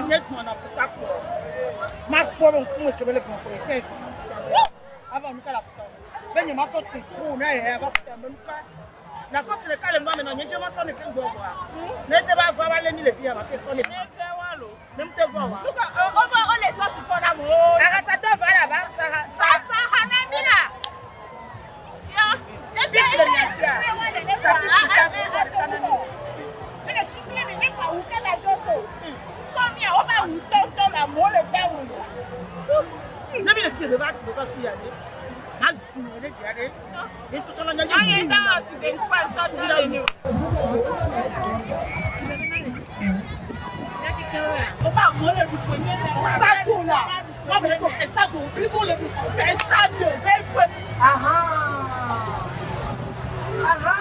Nye gbɔna Port Harcourt. Makpɔ be ŋkume ke be le gbɔna ke gbɔna Port Harcourt. Ava nuka le Port Harcourt. Be nye makɔ te ko na ye ava Port Harcourt nuka. Na kɔ tire ka le nua me na nye dze ma sɔ ne ke gbɔ gbɔa. Ne te va va va le mi le fia ma ke sɔ ne. Ne fɛ wa lo. Ne mu te vɔ wa. Nuka o o o le sɔ tu kɔ na mo. Ahatatɔ va la va sa sa sa ha na mi la. Ya. Fils le mia sia. Sa fils le ta ko na mi. Ne tsikle mi ne pa wu ke la jo to. Kɔ mi a o ba wu tɔ tɔ la mo le da wu. Ne mi le fie de va de va fia ne. Ma zu ne dia de. Ne to tsɔna nya nye. Da si de nkwa ntɔ tsi le ni. O ba mo le du premier la. Sa do la. Ma me le ko sa do. Bi ko le du. Fɛ sa do. Fɛ fɛ. Aha. Aha.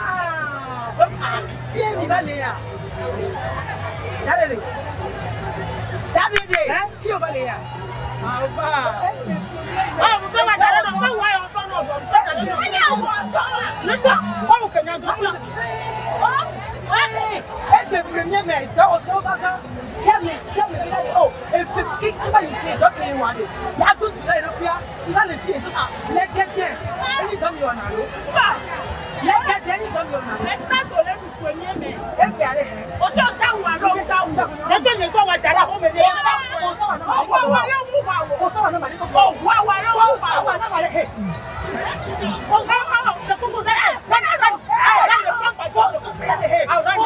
Fie mi ba le ya. Dare le. Dare le. Fie ba le ya. Ah ba. Ah, vous faites la dare no, wa yo so no. Ne ta, wa wo kenya do. Eh, le premier mai, dans au bassin, il y a mes sœurs, mais oh, et puis qui va y donc il y a il y a tout ça, il va le faire, les gardiens, ils donnent yon allo. Les gardiens, ils donnent yon allo. Le stade du premier mai. Et puis allez. O ti o ta wa lo ta wa. Ne te ne ko wa dara ho me ne. O wa wa yo mu wa wo. O sa wa na ma ni ko. O wa wa yo mu wa wo. Na ma le. O wa wa le ko ko na. Na na na. Na le ko pa jo. Ah na na.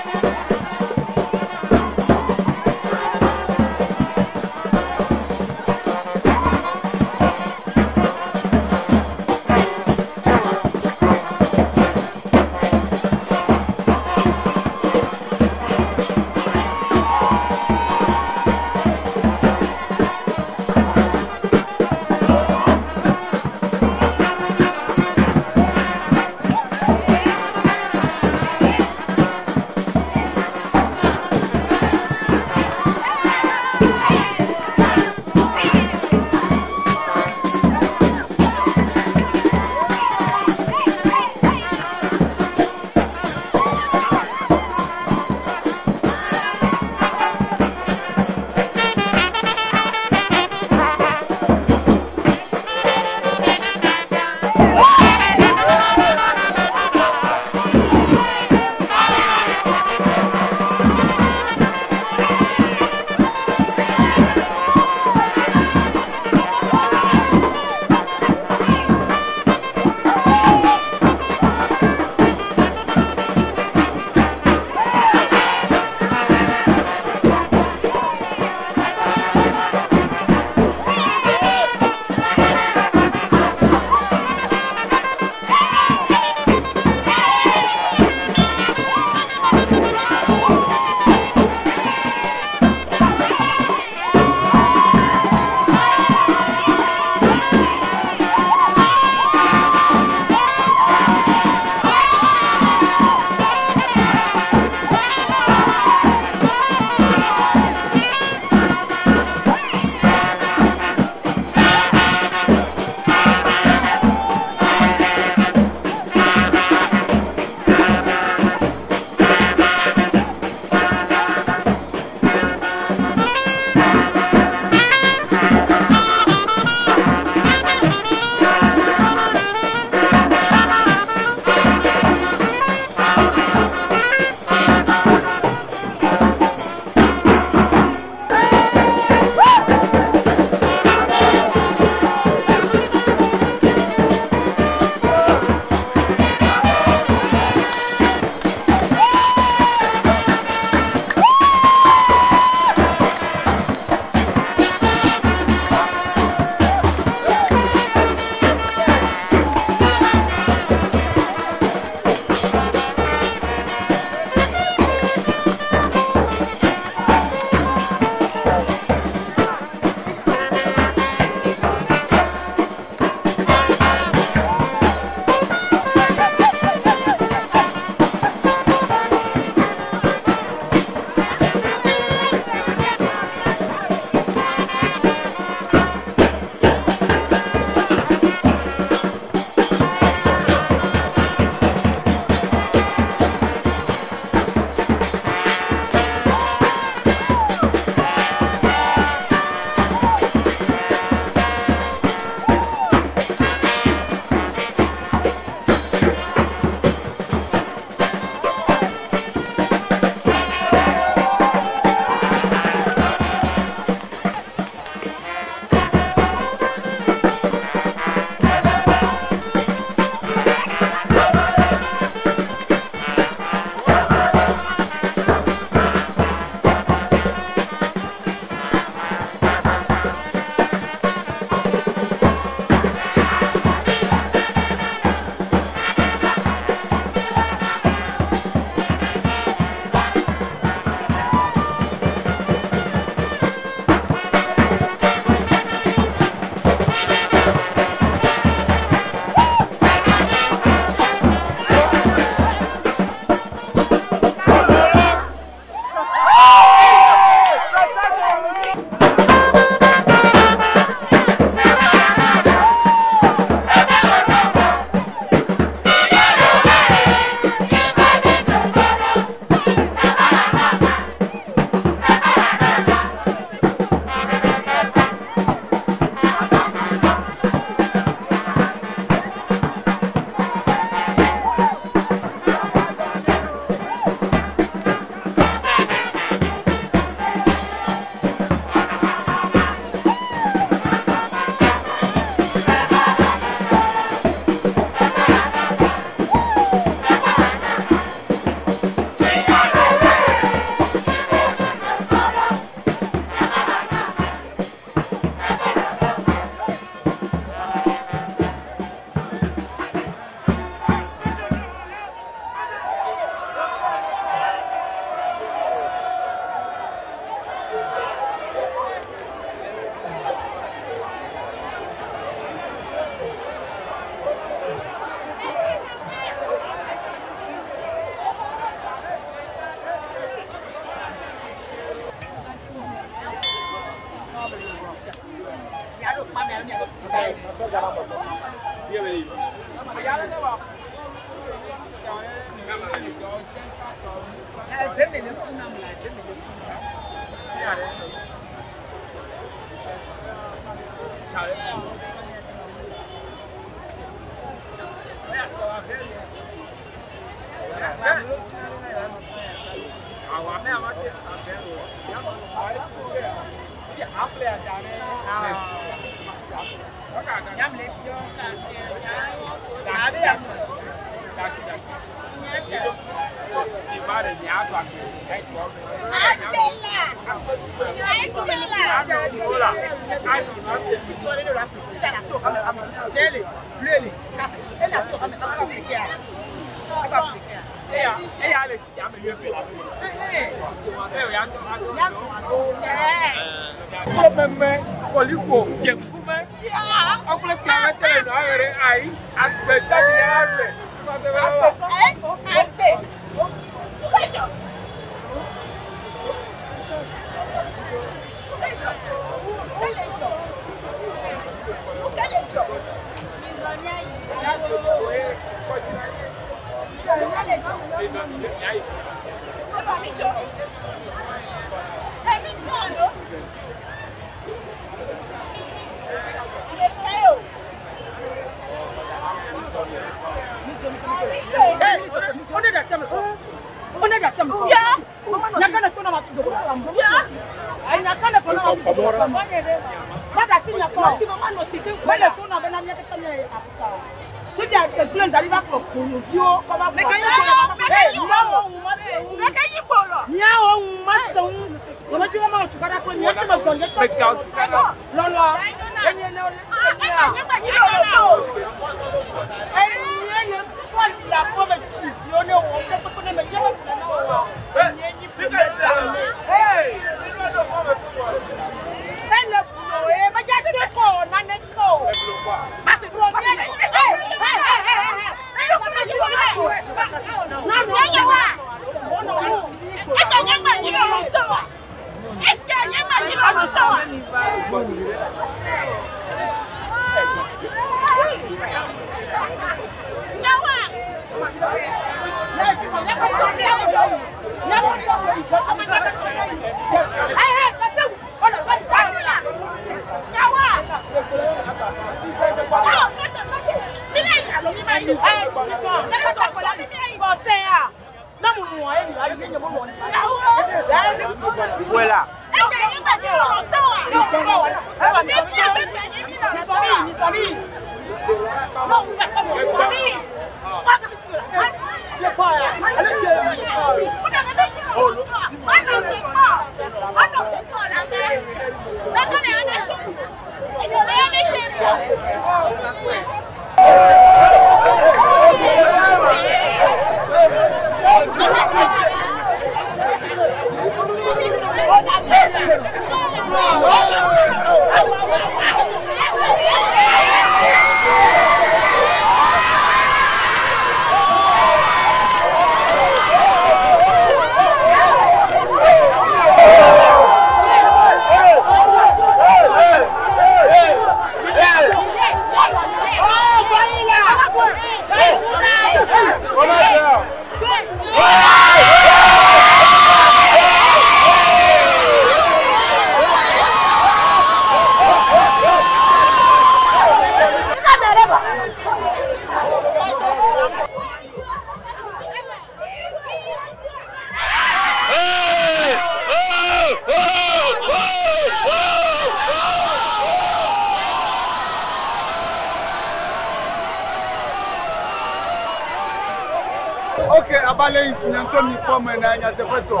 Ok, abale nyanto mi kpɔ me na nyateƒetɔ.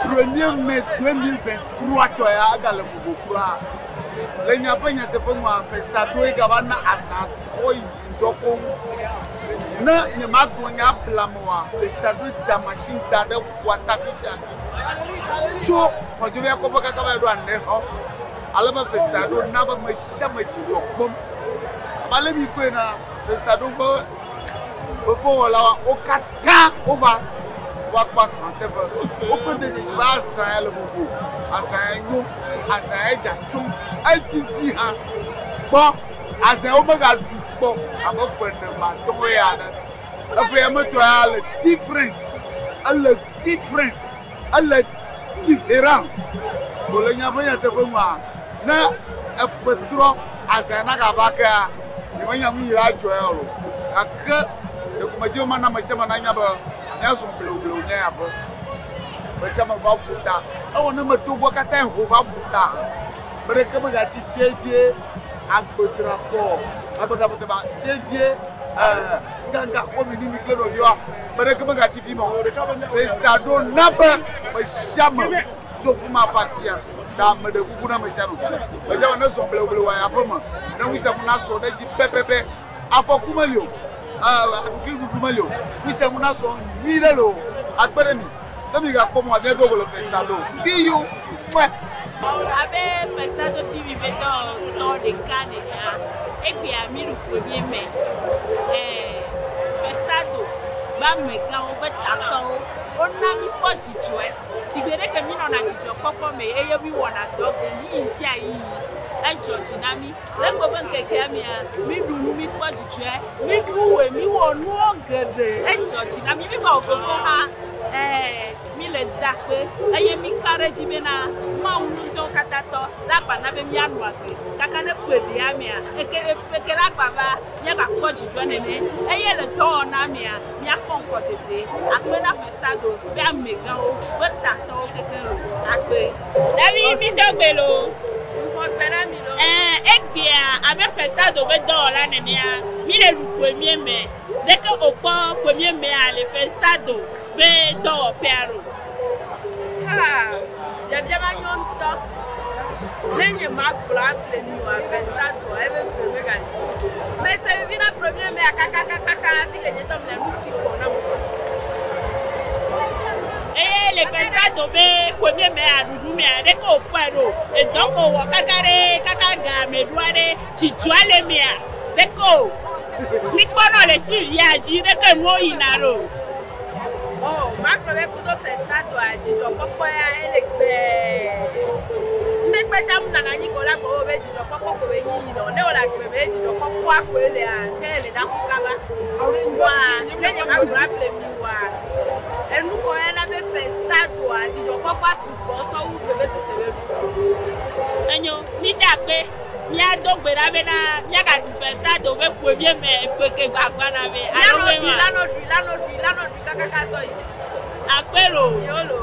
1er mai 2023 tɔ ya agale vovo kura. Le nyaƒe nyateƒe nua festa ɖo gava na azã kɔ yi dzi ŋutɔ koŋ. Ne nye ma gblɔ nya blame oa, festa ɖo da machine da ɖe ƒua ta fi sia fi. Tso kɔdzobia kɔƒe kaka va ɖo anexɔ. Ale be festa ɖo na be me sia me dzidzɔ kpɔm. Abale mi kpɔe na festa ɖo ƒe fefewɔlawo wo katã wova woakpɔ azã teƒe. Woƒe de dzesi be azã ya le vovo, azã ya nyo, azã ya dza tso, edidi hã. Kpɔ azã ya womegaɖui kpɔ abe ƒe ene ma atɔ̃ ya ene. Eƒe ya metɔ ya le difference, ele difference. Ele différent. Ko le nya ƒe nyateƒe nua, ne eƒe trɔ azã nagava kea, nyemenya nu yi la dzɔ ya o. Gake ɖeko medzi be mana ame sia ame nanya be míazɔ blewublewu nye aƒe. Ame sia ame va ƒo ta. Ewɔ ne ame togoa katã ho va ƒo ta. Ame ɖeke megatsi tse vie agbedrafɔ agbedrafɔ teba tse vie nganga xɔ mi ni mi kple nɔviwoa. Ame ɖeke megatsi fi ma o. Festa ɖo na be ame sia ame tso fi ma va fia. Ta ame ɖe kuku na ame sia ame. Ame sia ame ne zɔ blewublewu ayi aƒe me. Ne nu sia nu nasɔ ɖe edzi pɛpɛpɛ. Afɔku meli o. Aɖukliɖuɖu meli o. Nu sia nu nasɔ nyui ɖe le o. Akpe ɖe mi. Ne mi gakpɔ mɔ míado go le Festa do. See you. Mwah. Abe Festado TV be dɔwɔtɔ ɖeka nenea, egbea mi ɖu premier mai. Festado be amegãwo be tatɔwo wona mi kpɔ dzidzɔe. Si gbe ɖe ke mi nɔna dzidzɔkpɔkpɔ me eye mi wɔna dɔ ɣeyiɣi sia ɣeyiɣi. Edzɔ dzi na mi. Le egbe be ŋkekea mea, mi ɖu nu, mi kpɔ dzidzɔe, mi ɖu we, mi wɔ nuwo geɖe. Edzɔ dzi na mi. Mi va wɔ fefe hã. Mi le dakpe eye mi ka ɖe edzi bena Mawu ŋusẽwo katã tɔ le agba na be míanɔ agbe. Kaka ne ƒe ɖea mea, eke eke la agba va, míagakpɔ dzidzɔ nene. Eye le dɔwɔna mea, míakpɔ ŋkɔ dede. Akpe na Festado be amegãwo, be tatɔwo kekeŋ lo. Akpe. Davi mi do gbe lo. Egbea abe Festado be dɔwɔla nenea, mi le ɖu premier mai. Leke wòkpɔ premier maia le Festado be dɔwɔƒea ɖo? Ha, biabia ma nyɔ ŋutɔ. Ne nye ma gblɔ aƒle mi oa, Festado ebe ve megali. Mese vivi na premier mai kakakakaka hafi ke nye tɔ mi le nu tsi kɔ na mo. Eye le Festado be premier mai aɖuɖu mea, ɖeke wòkpɔe ɖo. Edɔ ko wɔ kaka ɖe kaka game ɖoa ɖe dzidzɔa le mea. Ɖeke o. Mi kpɔnɔ le TV-a dzi ɖeke nuwo yina ɖo. Oh, magblɔ be kudo Festadoa dzidzɔkpɔkpɔ ya ele gbɛɛ. Ŋɖekpe tsam nana anyi ko la gbɔ be dzidzɔkpɔkpɔ ko be nyi yinɔ. Ne wole agbe me dzidzɔkpɔkpɔa koe lea, ke ele ɖa ƒu kaba. Vɔa ne nye magblɔ aƒle mi oa, enu ko yɔna be Festadoa dzidzɔkpɔkpɔa sugbɔ sɔwu vevesese be nu. Enyo, mi da akpe. Míado gbe ɖa bena míagaɖu Festado be premier mai ƒe ke gbagba na be. Alo Lanɔ be ɖui, ma. lanɔ ɖui, lanɔ ɖui, lanɔ ɖui kakaka sɔ yi. Akpe lo. Yo lo.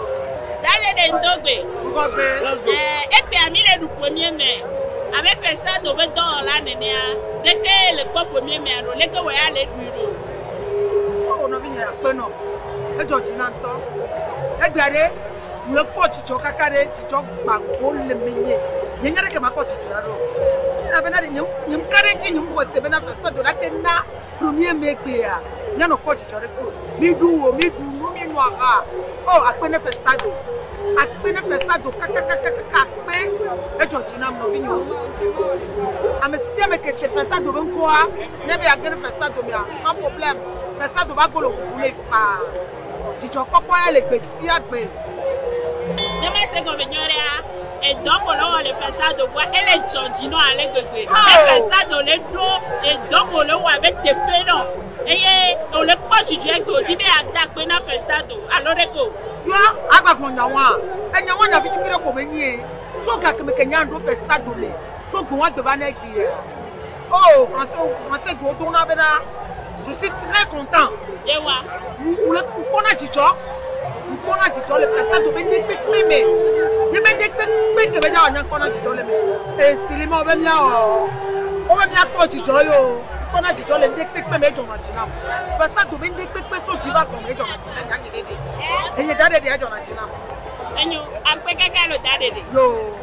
Dale ɖe ŋdɔgbe. Ŋgɔgbe. Egbea mi le ɖu premier mai. Abe Festado be dɔwɔla nenea, leke le kpɔ premier mai ɖo, leke wɔ ya le ɖui ɖo? O nɔvi nye akpe nɔ. Edzɔ dzi na ŋutɔ. Egbea ɖe, mu le kpɔ dzidzɔ kaka ɖe, dzidzɔ gbago le menye. Nye nya ɖeke makpɔ dzidzɔ ya ɖo. Elabena ɖe nye nye ka ɖe dzi nye ŋgɔ se bena Festado la te na premier mai gbea. Míanɔ kpɔ dzidzɔ ɖe ko. Mi ɖu wo, mi ɖu nu, mi nu aha. O akpe ne Festado. Akpe ne Festado kakakakaka akpe. Edzɔ dzi nam nɔvi nyewo. Ame sia ame ke se Festado be ŋkɔa, ne be yeage ɖe Festado mea, sans problème. Festado va gbolo ʋuʋu nɛ faa. Dzidzɔkpɔkpɔ ya le gbe sia gbe. Ne ma se gɔme nyɔ ɖea, edɔ ko le wɔ le Festado gbɔa, ele dzɔ dzi nɔ ale gbegbe. Ah. Ne Festado le ɖo edɔ ko le wɔ abe teƒe nɔ. Eye wòle kpɔ dzidzɔ egbe wòdzi be yeada akpe na Festado alo ɖe ko. Yɔ agbagbɔ nyawoa, enyawoa nya vi tukui ɖe ko menyi ye. Tso gake me ke nya ɖo Festado me, tso gbe wa gbe va ne egbea. Oh, français, français gbe wodo na bena, je suis très content. Yewa. Wòle kpɔna dzidzɔ, kpɔna dzidzɔ le Festado be ne kpekpe me. Ye be ne kpekpe ke be nya wɔ nya kpɔna dzidzɔ le me. Esili ma wo be miawɔ, wo be miakpɔ dzidzɔ yo. Kpɔna dzidzɔ le ne kpekpe me edzɔna dzi nam. Festado be ne kpekpe so dzi va gɔme edzɔna dzi na nya nye ɖeɖe. Enye da ɖeɖe edzɔna dzi nam. Enyo, akpe kaka lo da ɖeɖe. Yo.